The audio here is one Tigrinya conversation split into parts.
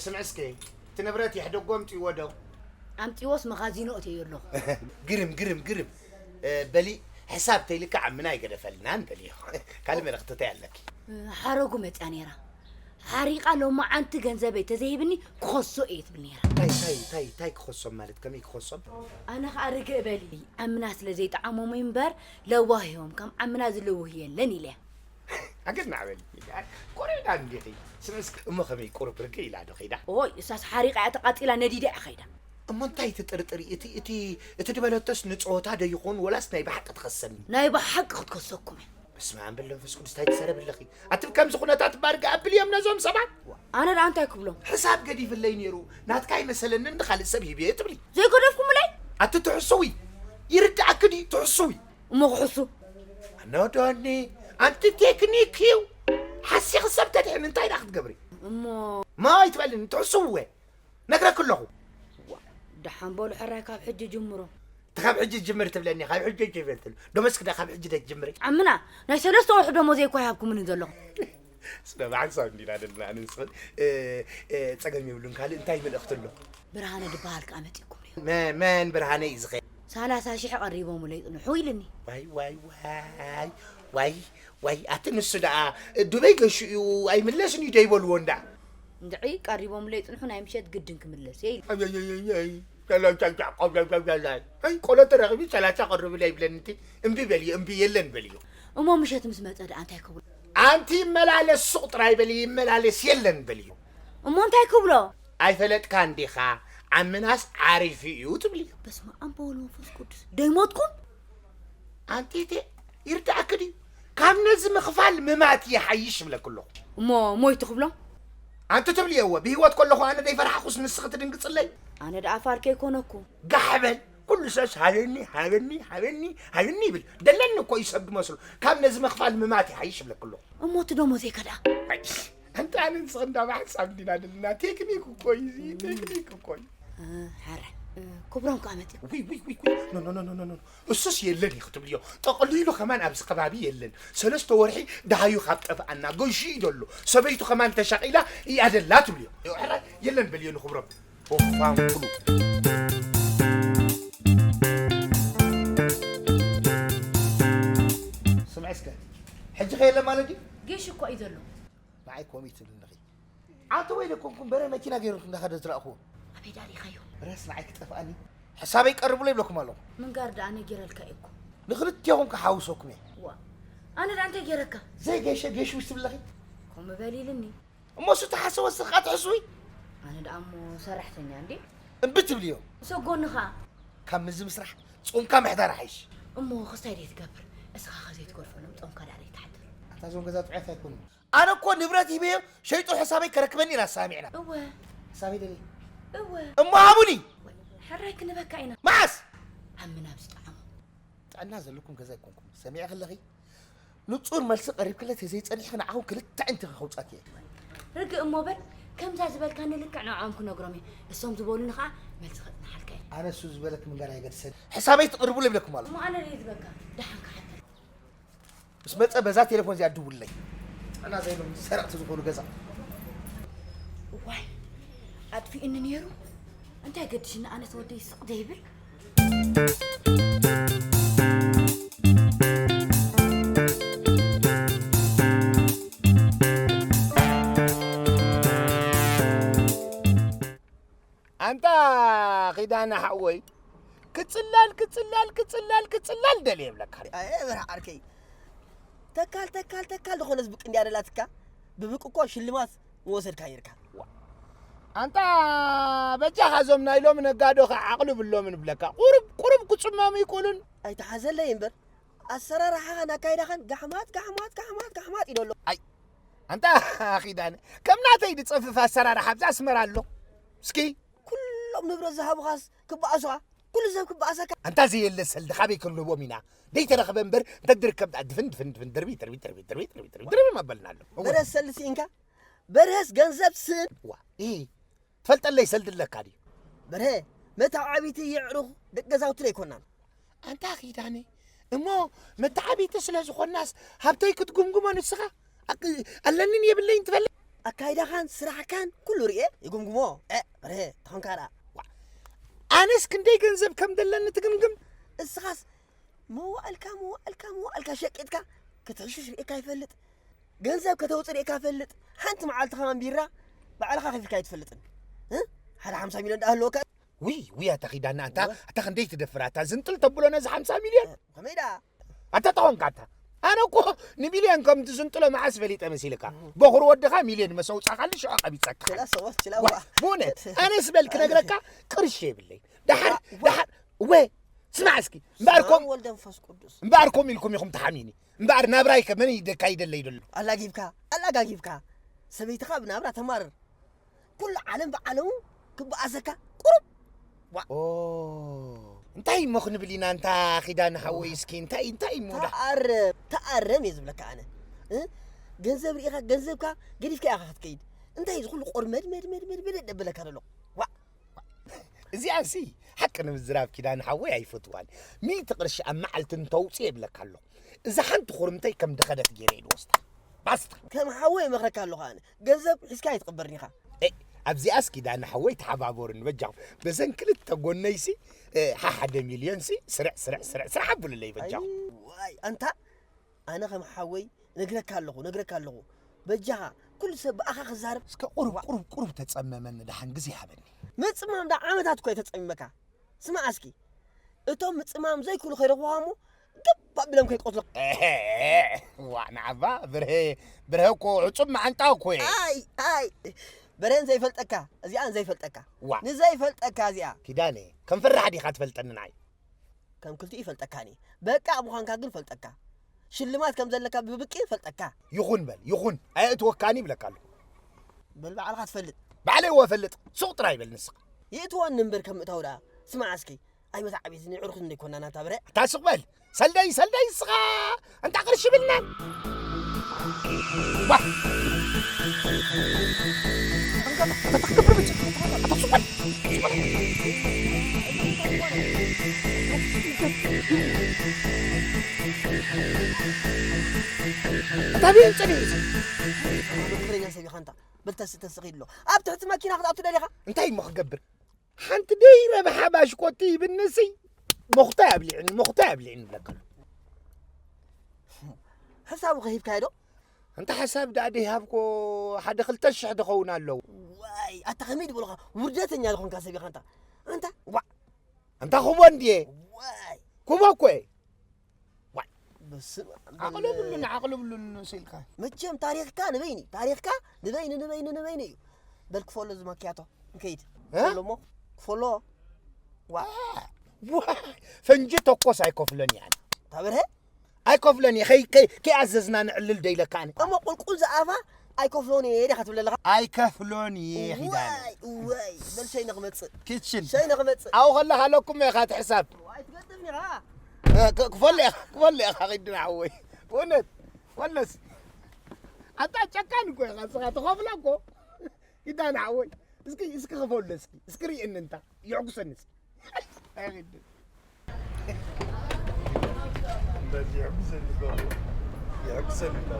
ስምዕ እስኪ፣ እቲ ንብረት የሕደጎ ኣምፅዎ ዶ? ኣምፅዎስ መኻዚኖ እትዮ ኣለኹ። ግርም፣ ግርም፣ ግርም። በሊ፣ ሕሳብ ተይልካ ዓምና ኣይገደፈልናን በልዮ። ካልእ መልእኽቲ እንታይ ኣለኪ? ሓረጉ መፅያ ነይራ። ሓሪቓ ሎማዓንቲ ገንዘበይ ተዘይብኒ ክኸሶ እየ ትብል ነይራ። ታይ ታይ ታይ ታይ ክኸሶም ማለት ከመይ ክኸሶም? ኣነ ኸዓ ርግእ በሊ፣ ዓምና ስለ ዘይጠዓሞም እምበር ለዋህ እዮም፣ ከም ዓምና ዝልውህ የለን ኢለያ። ኣገናዕ በሊ። ኮሪዳ እንዲኺ። ስምዕስ እሞ ከመይ ቁሩብ ርግእ ኢላ ዶ ኸይዳ? ኦይ፣ እሳስ ሓሪቓ እያ ተቓጺላ ነዲዳ እያ ኸይዳ። እሞ እንታይ ትጥርጥሪ? እቲ እቲ እቲ ድበለቶስ ንጸወታ ዶ ይኾን ወላስ ናይ ብሓቂ ትኸሰኒ? ናይ ብሓቂ ክትከሰኩም እያ። በስመ ኣብ በል መንፈስ ቅዱስ፣ እንታይ ትሰረብ ኣለኺ? ኣቲ ብከምዚ ኩነታት ባርግ ኣብልዮም ነዞም ሰባት? ኣነ ደኣ እንታይ ክብሎም? ሕሳብ ገዲፍለይ ነይሩ፣ ናትካ ኣይመሰለንን ንኻልእ ሰብ ሂብየ ትብሊ። ዘይገደፍኩምለይ? ኣቲ ትሕስዊ፣ ይርድኣኪ ድዩ ትሕስዊ? እሞ ክሕሱ? ኣነዶኒ፣ ኣንቲ ቴክኒክ እዩ። ሓሲኺ ሰብ ተድሕን እንታይ ደኣ ክትገብሪ? እሞ እሞ ኣይትበልኒ፣ ትሕስዊ ወ? ነግረኪ ኣለኹ። ደሓን በሉ ሕራይ ካብ ሕጂ ጅምሮ። እቲ ካብ ሕጂ ጅምር ትብለኒ፣ ካብ ሕጂ ጅምር ትብል። ደሞዝኪ ዳ ካብ ሕጂ ዶ ትጅምሪ? ዓምና፣ ናይ ሰለስተ ወርሒ ደሞዘይ እኮ ኣይሃብኩምን ዘለኹም። ስለ ብሓንሳብ እንዲና ዘለና ኣነ ንስኽን፣ እ፣ እ፣ ጸገም የብሉን። ካልእ እንታይ መልእኽቲ ኣሎ? ብርሃነ ዝበሃል ከኣ መጺእኩም እዩ። መ-፣ መን ብርሃነ እዩ ዝኸ-? ሰላሳ ሺሕ ቀሪቦምለይ ይጽንሑ ኢልኒ። ዋይ፣ ዋይ፣ ዋይ፣ ዋይ፣ ዋይ፣ ኣቲ ንሱ ደኣ ዱበይ ገሹ እዩ ኣይምለስን እዩ ደይበልዎ እንዳ። እንድዒ ቀሪቦምለይ ይጽንሑ ናይ ምሸት ግድን ክምለስ እየ ኢሉ። ኣይ፣ ቆሎ ተረኺቡ ሰላሳ ቀርብለይ ይብለኒ እቲ እምቢ በልዮ፣ እምቢ የለን በልዮ። እሞ ምሸት ምስ መጸ ደኣ እንታይ ክብሎ? ኣንቲ ይመላለስ ሱቕ ጥራይ በሊ፣ ይመላለስ የለን በልዮ። እሞ እንታይ ክብሎ? ኣይፈለጥካን ዲኻ? ዓምናስ ዓሪፉ እዩ ትብልዮ። በስመ ኣብ ወወልድ ወመንፈስ ቅዱስ። ደይሞትኩም? ኣንቲ እቴ፣ ይርድኣኪ ድዩ? ካብ ነዚ ምኽፋል ምማት ይሓይሽ እብለኪ ኣለኹ። እሞ ሞይቱ ክብሎ? ኣንቲ ትብልዮ እወ፣ ብህይወት ከለኹ ኣነ ደይፈራሕኹስ ንስኺ ትድንግጽለይ? ኣነ ደኣ ፋርኬ ኣይኮነኩ። ጋሕ በል፣ ኩሉ ሰብስ ሃበኒ፣ ሃበኒ፣ ሃበኒ፣ ሃበኒ ይብል። ደለኒ እኮ እዩ ሰብ ዝመስሎ። ካብ ነዚ ምኽፋል ምማት ይሓይሽ እብለኪ ኣለኹ። እሞ እቲ ደሞዘይ ከ ደኣ? ኣይሽ፣ ኣንቲ ኣነ ንስኺ እንዳ ብሓንሳብ እንዲና ደለና። ቴክኒክ እኮ እዩ እዚ፣ ቴክኒክ እኮ እዩ። እ፣ ሕራይ። እ፣ ክብሮም ከኣ መጺኡ። ውይ፣ ውይ፣ ውይ፣ ውይ። ኖ፣ ኖ፣ ኖ፣ ኖ፣ ኖ፣ ኖ። እሱስ የለን እዩ ክትብልዮ። ጠቕሊሉ ከማን ኣብዚ ከባቢ የለን። ሰለስተ ወርሒ ደሃዩ ካብ ጠፍኣና ገሹ እዩ ዘሎ። ሰበይቱ ከማን ተሻቒላ እያ ደላ ትብልዮ። ሕራይ የለን በልዮ ንኽብሮም። ኦፋንኩሉ። ስምዒ እስከ። ሕጂ ከ የለን ማለት ድዩ? ጌሽ እኮ እዩ ዘሎ። ንዓይ ኮሚት ትብልኒ ኢኺ። ኣንተ ወይለ ኮንኩም በረ መኪና ገይሩ እንዳኸደ ዝረእኹዎ። ኣበይ ዳሪኻዮ? ረስ ንዓይ ክጠፍኣኒ። ሕሳበይ ቀርብሎ ይብለኩም ኣለኹ። ምንጋር ደኣ ነጊረልካ እየ እኮ። ንክልቴኹም ክሓውሰኩም እየ። ዋ፣ ኣነ ደኣ እንታይ ገይረካ? ዘይገሸ ገሽ ውሽ ትብለኺ? ከምኡ በል ኢልኒ። እሞ እሱ ተሓሰወ ስኻ ትሕስዊ? ኣነ ደኣ እሞ ሰራሕተኛ እንዴ? እምቢ ትብልዮ። ሰጎንኻ። ካብ ምዚ ምስራሕ ጾምካ ምሕዳር ይሓይሽ። እሞ ክስታይ ደይ ትገብር? እስኻ ከ ዘይትገድፈሎም ጾምካ ደኣ ደይ ትሓድር? ኣታ እዞም ገዛ ጥዑያት ኣይኮኑን። ኣነ እኮ ንብረት ሂበዮ ሸይጡ ሕሳበይ ከረክበኒ ኢና ተሰማሚዕና። እወ። ሕሳበይ ደልየ። እወ። እሞ ሃቡኒ። ሕራይ ክንበካ ኢና። መዓስ? ዓሚ ናብ ዝጠዓሞ። ጥዕና ዘለኩም ገዛ ኣይኮንኩም። ሰሚዐ ከለኺ ንጹር መልሲ ቀሪብክለ ተዘይጸኒሕኺ ንዓኹም ክልተ ዕንቲ ከውጻት እየ። ርግእ እሞ በል፣ ከምዛ ዝበልካኒ ልክዕ ንዕኦም ክነግሮም እየ። እሶም ዝበሉኒ ኸዓ መልሲ ከጽንሓልካ እየ። ኣነ እሱ ዝበለክ ምንጋር ኣይገድሰን። ሕሳበይ ትቕርቡሉ ይብለኩም ኣሎ። እሞ ኣነ ደይ ዝበልካ፣ ደሓን ክሓተል። ምስ መጸ በዛ ቴሌፎን እዚኣ ድውለይ። ጥዕና ዘይብሎም ሰረቕቲ ዝኾኑ ገዛ። እዋይ፣ ኣጥፊእኒ ነይሩ። እንታይ ገድሽኒ ኣነስ ወደይ ስቕ ዘይብል? ኣንታ ኺዳነ ሓወይ፣ ክጽላል፣ ክጽላል፣ ክጽላል፣ ክጽላል ደልየ እብለካ። ኣየ በርህ ዓርከይ፣ ተካል፣ ተካል፣ ተካል ዝኾነስ ብቅ እንድያ ደላትካ፣ ብብቅ እኮ ሽልማት ምወሰድካ ነይርካ። ዋ። ኣንታ በጃኻ እዞም ናይ ሎሚ ነጋዶ ከ ዓቕሊ ብሎምን እብለካ። ቁሩብ፣ ቁሩብ ክጽመሙ ይክእሉን። ኣይትሓዘለይ እምበር፣ ኣሰራርሓኻን ኣካይዳኻን ጋሕማጥ፣ ጋሕማጥ፣ ጋሕማጥ፣ ጋሕማጥ ኢሉ ኣሎ። ኣይ፣ ኣንታ ኺዳነ፣ ከም ናተይ ዝጸፍፍ ኣሰራርሓ ኣብዚ ኣስመራ ኣሎ። እስኪ ኩሎም ንብረት ዝሃቡኻስ ክበኣሱኻ? ኩሉ ሰብ ክበኣሰካ? ኣንታ ዘየለ ሰልዲ ካበይ ክንህቦም ኢና? ደይተረኽበ እምበር እንተ ድርከብ ደኣ ድፍን ድፍን ድፍን ድርቢ ድርቢ ድርቢ ድርቢ ድርቢ ድርቢ ድርቢ ድርቢ መበልና ኣሎ። እወ። በርሀስ ሰልዲ ስኢንካ? በርሀስ ገንዘብ ስእን? ዋ፣ ኢ፣ ትፈልጠለይ ሰልዲ ኣለካ ድዩ? በርሀ፣ መተዓቢቲ የዕሩኽ ደቂ ገዛውትና ኣይኮናን። ኣንታ ኪዳነ፣ እሞ መተዓቢቲ ስለ ዝኾናስ ሃብተይ ክትጉምጉሞ ንስኻ? ኣክ-፣ ኣለንን የብለይን ትፈልጥ? ኣካይዳኻን ስራሕካን ኩሉ ርእየ ይጉምጉሞ። እ፣ በርሀ፣ ተኾንካ ደኣ። ዋ፣ ኣነስ ክንደይ ገንዘብ ከም ዘለኒ ትግምግም? እስኻስ መዋእልካ፣ መዋእልካ፣ መዋእልካ ሸቂጥካ ክትሕሽሽ ርእየካ ይፈልጥ። ገንዘብ ከተውፅእ ርእየካ ፈልጥ። ሓንቲ መዓልቲ ከማን ቢራ ባዕልኻ ከፊልካ ኣይትፈልጥን። እ? ሓደ ሓምሳ ሚልዮን ደኣ ኣለወካ። ውይ፣ ውይ፣ ኣታ ኪዳነ፣ ኣንታ፣ ወ- ኣታ ክንደይ ትደፍር፣ ኣታ ዝንጥል ተብሎ ነዚ ሓምሳ ሚልዮን? ከመይ ደኣ? ኣታ ተኾንካ፣ ኣታ። ኣነ እኮ ንሚልዮን ከም ትዝንጥሎ መዓስ ፈሊጠ መሲልካ? በኹሪ ወድኻ ሚልዮን መሰውጻኻሉ ሽዑ ቀቢጸካ። ችላ ሰዎች፣ ችላ ዋ፣ ዋ። ብእውነት፣ ኣነስ በል ክነግረካ ቅርሺ የብለይ። ደሓር፣ ዋ። ደሓር፣ ወ-፣ ስማዕ እስኪ፣ እምበኣር ከም ስማዕ ወልደ መንፈስ ቅዱስ። እምበኣር ከምኡ ኢልኩም ኢኹም ትሓምዩኒ። እምበኣር ናብራይ ከ መን ይደ-፣ ካይደለይ ደሎ? ኣላጊብካ፣ ኣላጋጊብካ። ሰበይትኻ ብናብራ ተማርር። ኩሉ ዓለም ብዓለሙ ክበኣሰካ ቁሩብ። ዋ። ኦ፣ እንታይ እሞ ክንብል ኢና እንታ ኪዳነ ሓወይ እስኪ፣ እንታይ፣ እንታይ እሞ ዳ-? ተኣረም፣ ተኣረም እየ ዝብለካ ኣነ። እ? ገንዘብ ርኢኻ፣ ገንዘብካ ገዲፍካ ኢኻ ክትከይድ። እንታይ እዚ ኩሉ ቆርመድ መድ መድ መድ መድ ደብለካ ደሎ? ዋ። እዚኣሲ ሓቂ ንምዝራብ ኪዳነ ሓወይ ኣይፈትዋን። ሚእቲ ቅርሺ ኣብ መዓልቲ እንተውፅእ የብለካ ኣለኹ። እዛ ሓንቲ ኩርምተይ ከም ድኸደት ገይረ እየ ዝወስዳ። ባስታ። ከም ሓወይ እመኽረካ ኣለኹ ኣነ። ገንዘብ ሒዝካ ኣይትቕበርን ኢኻ። ኤ፣ ኣብዚኣስ ኪዳነ ሓወይ ተሓባበሩኒ በጃኹም። በዘን ክልተ ጎነይሲ፣ እ፣ ሓሓደ ሚልዮንሲ ስርዕ፣ ስርዕ፣ ስርዕ፣ ስርዕ ኣብሉለይ በጃኹም። ኣይ፣ ዋይ፣ ኣንታ ኣነ ከም ሓወይ ነግረካ ኣለኹ፣ ነግረካ ኣለኹ። በጃኻ፣ ኩሉ ሰብ ብኣኻ ክዛረብ። እስከ ቁሩብ፣ ዋ። ቁሩብ፣ ቁሩብ ተጸመመኒ ደሓን ግዜ ሃበኒ። ምጽማም ደኣ ዓመታት እኮ እዩ ተጸሚመካ። ስማዕ እስኪ፣ እቶም ምጽማም ዘይክእሉ ከይረኽቡኻ እሞ፣ ገብ ኣቢሎም ከይቆትሎ። ኤሄ፣ ዋ፣ ንዓባ፣ ብርሄ፣ ብርሄ እኮ ዕጹብ መዓንጣ እኮ እየ። ኣይ፣ ኣይ፣ በሬን ዘይፈልጠካ፣ እዚኣን ዘይፈልጠካ። ዋ። ንዘይፈልጠካ እዚኣ። ኪዳነ፣ ከም ፈራሕ ዲኻ ትፈልጠኒ ንዓይ? ከም ክልቲኡ ይፈልጠካኒ። በቃ ምዃንካ ግን ፈልጠካ። ሽልማት ከም ዘለካ ብብቂ ፈልጠካ። ይኹን በል፣ ይኹን። ኣየእትወካኒ ይብለካ ኣለኹ። በል ባዕልኻ ትፈልጥ። ባዕለይ እወ እፈልጥ። ሱቕ ጥራይ በል ንስኻ። ይእትወኒ እምበር ከም ምእታው ደኣ። ስማዕ እስኪ፣ ኣይመታዕቢትኒ ዕሩኽት እንደ ኮና ናታ ብረ። ኣታ ሱቕ በል። ሰልደይ፣ ሰልደይ እስኻ። ኣንታ ቅርሺ ብልና። ዋ። ኣታ ብየን ጸኒሑ እዚ? ትግርኛ ሰብ ኢኻ ኣንታ። በል ተስ-፣ ተስኺ ኣሎ። ኣብ ትሕቲ መኪና ክትኣቱ ደሊኻ? እንታይ እሞ ክገብር? ሓንቲ ደይረብሓ ባሽኮቲ ይብንሲ፣ መኹታይ ኣብሊዕኒ፣ መኹታይ ኣብሊዕኒ ይብለካ ኣሎ። ሕሳቡ ከ ሂብካዮ ዶ? እንተ ሓሳብ ደኣ ደይሃብኮ ሓደ ክልተ ሽሕ ድኸውን ኣለዉ። ዋይ፣ ኣታ ከመይ ድበሉኻ ውርደተኛ ዝኾንካ ሰብ ኢኻ ኣንታ። ኣንታ፣ ዋዕ። ኣንታ ኩቦ እንድየ። ዋይ። ኩቦ እኮ እየ። ዋይ። በስመ ኣብ። ዓቕሊ ብሉን፣ ዓቕሊ ብሉን ንሱ ኢልካ። መቸም ታሪኽካ ንበይኒ፣ ታሪኽካ ንበይኒ፣ ንበይኒ፣ ንበይኒ እዩ። በል ክፈሎ እዚ ማኪያቶ፣ ንከይድ። እ? ክፈሎ እሞ፣ ክፈሎ። ዋ። ዋ። ፈንጂ ተኮስ ኣይከፍሎን እየ ኣነ። ታበርሀ? ኣይከፍሎን እየ። ከይ-፣ ከይ-፣ ከይኣዘዝና ንዕልል ዶ ኢለካ ኣነ? እሞ ቁልቁል ዝኣፋ ኣይከፍሎን እየ ዲኻ ትብል ኣለኻ? ኣይከፍሎን እየ ኺዳነ። ዋይ፣ ዋይ፣ በል ሸይነ ክመጽእ። ኪችን። ሸይነ ክመጽእ። ኣብኡ ከለኻ ኣለኩም ኢኻ እቲ ሕሳብ። ኣይትገጥም ኢኻ። እ፣ ክ-፣ ክፈሎ ኢኻ፣ ክፈሎ ኢኻ ኺድና ሓወይ። ብእውነት፣ ወለስ። ኣታ ጨካን እኮ ኢኻ ንስኻ፣ ትኸፍሎ እኮ። ኪዳነ ሓወይ፣ እስኪ፣ እስኪ ክፈሎ እስኪ፣ እስኪ ርእየኒ እንታ፣ የዕጉሰኒ እስኪ። ኣይግድን። እንደዚህ የዕጉሰኒ እኮ፣ የዕጉሰኒ እኮ።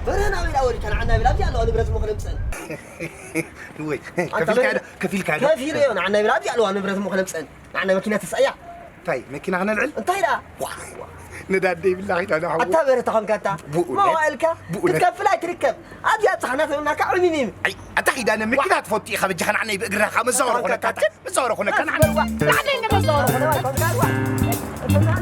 በረና ቤላ ወዲካ ንዓና ቤላ፣ ኣብዚኣ ኣለዋ ንብረት እሞ ክነምፀን። ወይ፣ ኣታ ከፊልካ በረ-፣ ዶ? ከፊልካ ዶ? ከፊለ እዮ፣ ንዓና ቤላ፣ ኣብዚኣ ኣለዋ ንብረት እሞ ክነምፀን። ንዓና መኪና ተሳእያ። እንታይ፣ መኪና ክነልዕል? እንታይ ደኣ? ዋ፣ ዋ። ነዳዲ ይብላ ኺዳ፣ ንሓወይ። ኣታ በረታ ኾንካ ኣታ። ብእውነት? መዋእልካ ብእውነት? ክትከፍል ኣይትርከብ። ኣብዚኣ ጻሕና ተብልናካ ዕሚሚም። ኣይ፣ ኣታ ኺዳነ መኪና ትፈቱ ኢኻ፣ በጃኻ ንዓነይ ብእግርና ካብ መዛወሪ ኣታ ኾነካ፣ ኾንካ ኣታ። መዛወሪ ኾነካ፣ ንዓነይ። ንዓነይ ንመዛወሪ ኾነካ፣ ኾንካ።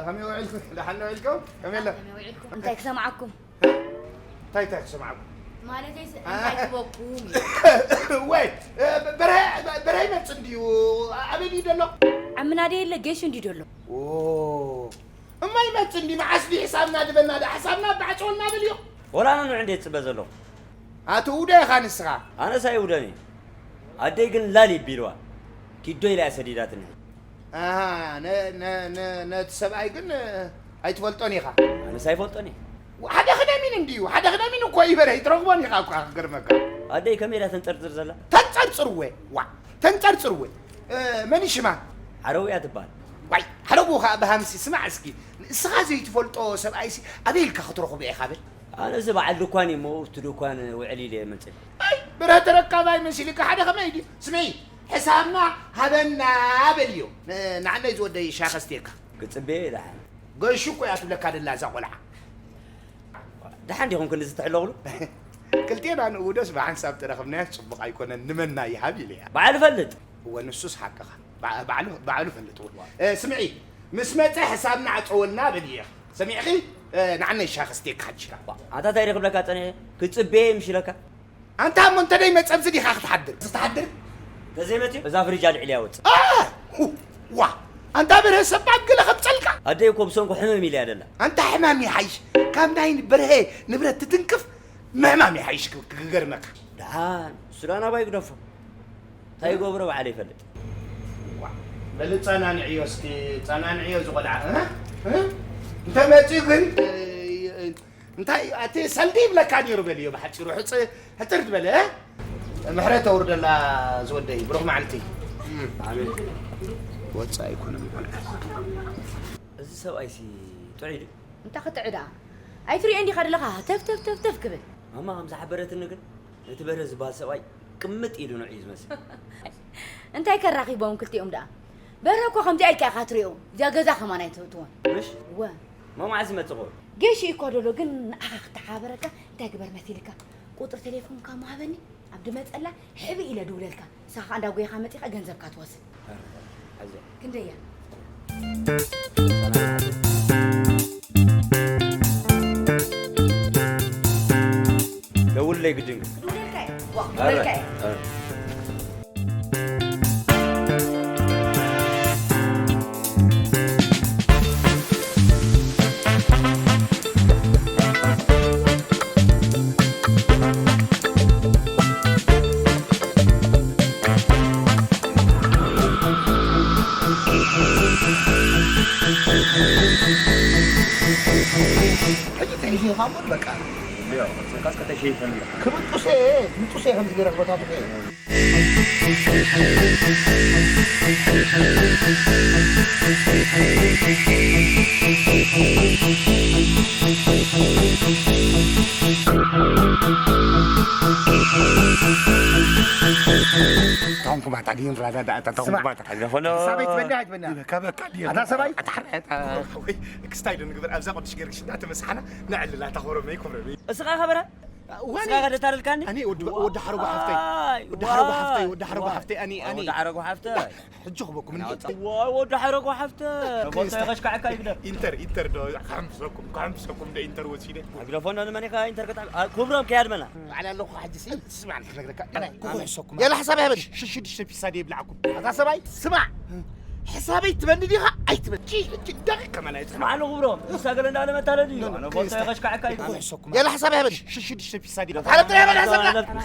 ከመይ ውዒልካ? ደሓን ዶ ኢልኩም? ከመይ ኣሎ? እንታይ ክሰምዓኩም? እንታይ እንታይ ክሰምዓኩም? ማለተይ እንታይ ክበኩም? ወይ በርሀ በርሀ ይመጽእ እንድዩ። ኣበይ ድዩ ዘሎ? ዓምና ደ የለ ጌሹ እንዲ ደሎ። እማ ይመጽእ እንዲ። መዓስ ድዩ ሕሳብና ድበና? ዳ ሕሳብና ባዕፀወልና በልዮ። ወላ ኣነ ንዑ እንዴ ዝፅበ ዘለኹ። ኣቲ ውደ ኢኻ ንስኻ። ኣነስ ኣይውደን እዩ። ኣደይ ግን ላል ይቢልዋ ኪዶ ኢላ እያ ሰዲዳትኒ። ኣሃ፣ ነ- ነ- ነ- ነቲ ሰብኣይ ግን ኣይትፈልጦን ኢኻ። ኣነስ ኣይፈልጦን እየ። ሓደ ክደሚን እንድዩ፣ ሓደ ክደሚን እኮ ይበረ ይትረኽቦን ኢኻ እኳ ክገርመካ። ኣደይ ከመይ ኢላ ተንፀርፅር ዘላ? ተንፀርፅርወ ዋ ተንፀርፅርወ። መን ሽማ? ሓረው እያ ትበሃል። ዋይ ሓረው ኸዓ ብሃምሲ። ስማዕ እስኪ፣ ንስኻ ዘይትፈልጦ ሰብኣይሲ ኣበይ ኢልካ ክትረኽቦ ኢኻ በል። ኣነስ በዓል ድኳን እየ እሞ ኣብቲ ድኳን ውዕል ኢለ እየ መፅእ። ኣይ ብረ ተረካባይ መሲልካ ሓደ ከመይ ድዩ? ስምዒ ሕሳብና ሃበና በልዮ። ንዓነይ ዝወደይ ሻኸ ስትየካ። ክፅበየ እየ ደሓን። ገሹ እኮ እያ ትብለካ ደላ እዛ ቆልዓ። ደሓን ዲኹም ክንዲ ዝተሕለቕሉ? ክልቴና ንእውደስ ብሓንሳብ ተረኽብናዮ ፅቡቕ ኣይኮነን፣ ንመና ይሃብ ኢለ እያ። በዓል እፈልጥ። እወ ንሱስ ሓቅኻ። ባዕሉ ባዕሉ ፈልጥዎ። ስምዒ ምስ መፀ ሕሳብና ዓፀወልና በልዮ። ሰሚዕኺ? ንዓነይ ሻኸ ስትየካ ሓጂ። ኣታ እንታይ ክብለካ ፀኒሐ ክፅበየ ምሽ ኢለካ። ኣንታ እሞ እንተ ደይመጸ ኣብዚ ዲኻ ክትሓድር? እዚ ትሓድር? ተዘይመጺኡ እዛ ፍሪጅ ኣልዒልያ ወጽእ። ኣህ! ዋ! ኣንታ በርሀ ሰባግ ገለ ከምጸልካ። ኣደይ እኮ ብሰንኩ ሕምም ኢላ እያ ደላ። ኣንታ ሕማም ይሓይሽ ካብ ናይ በርሀ ንብረት ትትንክፍ ምህማም ይሓይሽ ክገርመካ። ደሓን እሱ ደኣ ናባይ ግደፎ። እንታይ ይገብሮ በዓለይ ይፈልጥ። በል ጸናንዕዮ እስኪ ጸናንዕዮ ዝቆልዓ እንተ መጺኡ ግን እንታይ ኣቲ ሰልዲ ይብለካ ነይሩ በልዮ ብሓፂሩ ሕፅር ዝበለ ምሕረት ተውርደላ ዝወደይ ብሩኽ መዓልቲ። ኣሜን። ወፃኢ ይኮነ ቆልዓ። እዚ ሰብኣይሲ ጥዑይ ድዩ? እንታይ ክትጥዑ ደኣ? ኣይትሪኦ እንዲኻ ዘለኻ ተፍ ተፍ ተፍ ተፍ ክብል። ማማ ከም ዝሓበረትኒ ግን እቲ በርሀ ዝበሃል ሰብኣይ ቅምጥ ኢሉ ንዑ እዩ ዝመስል። እንታይ ከራኺቦም ክልቲኦም ደኣ? በርሀ እኮ ከምዚኣ ኢልካ ኢኻ ትሪኦ። እዚኣ ገዛ ከማን ኣይትእትዎን። ምሽ? እወ። ማ መዓስ ይመጽእ ኾን? ጌሽ እዩ እኳ ደሎ ግን ንዓኻ ክተሓባበረካ እንታይ ግበር መሲልካ? ቁጽሪ ቴሌፎንካ እሞ ሃበኒ። ኣብ ድመጸላ ሕብእ ኢለ ድውለልካ። ንስኻ ከኣ እንዳጎየኻ መጺኻ ገንዘብካ ትወስድ። ኣዘ። ክንደይ እያ? ደውለይ ግድን ግን። ክድውለልካ እየ። ዋ፣ ክድውለልካ እየ። ሕጂ ተይዜኻ እሞ በቃ። ያው፣ ስልካስ ከተሸይፈን። ክምጡሴ፣ ክምጡሴ ከም ዝገረኽ ቦታ ብኸ። ታንኩ ባታ ዲን ራዳ ዳ ታንኩ ባታ። ስማዕ፣ ሓገፈሎ። ሳበይ ትበኒ ኣይትበኒ። ይበካ በካ ዲን። ኣታ ሰባይ። ኣታ ሓራ ኣታ። ወይ ክስታይ ዶ ንግበር ኣብዛ ቅዱስ ጊዮርጊስ እንዳተመሳሓና ነዕልላ ታኾረመይ ኮረመይ። እስኻ ኸበረ ዋኒ እስኻ ኸደት ኣለልካኒ ኣኒ ወዲ ወዲ ሓረጎ ሓፍተይ ዋይ፣ ወዲ ሓረጎ ሓፍተይ ዋይ፣ ወዲ ሓረጎ ዋይ። ሓፍተይ ኣኒ ኣኒ ወዲ ሓረጎ ሓፍተይ ሕጂ ክበኩም እንዲ ዋይ ወዲ ሓረጎ ሓፍተ ቦቶ የኸሽካዕካ ይግደር ኢንተር ኢንተር ዶ ካምሰኩም ካምሰኩም ደ ኢንተር ወሲደ ግደፎ እንዶ ንመን ኢኻ ኢንተር ከጣ ክብሮም ከያድመና ባዕላ ኣለኹ ሕጂ ሲ ስማዕ ክነግረካ ኣነ ክኩሕሰኩም ያላ ሓሳብ ያበል ሽሽድሽተ ፒሳ ደ ይብላዕኩም ኣታ ሰባይ ስማዕ ሕሳበይ ትበኒ ዲኻ ኣይትበል ጂ ሕጂ ደቂ ከመና ይትስማዕ ኣሎ ክብሮም ንሳ ገለ እንዳለ መታለል እዩ ኣነ ቦቶ የኸሽካዕካ ይግደር ያላ ሓሳብ ያበል ሽሽድሽተ ፒሳ ደ ይብላዕኩም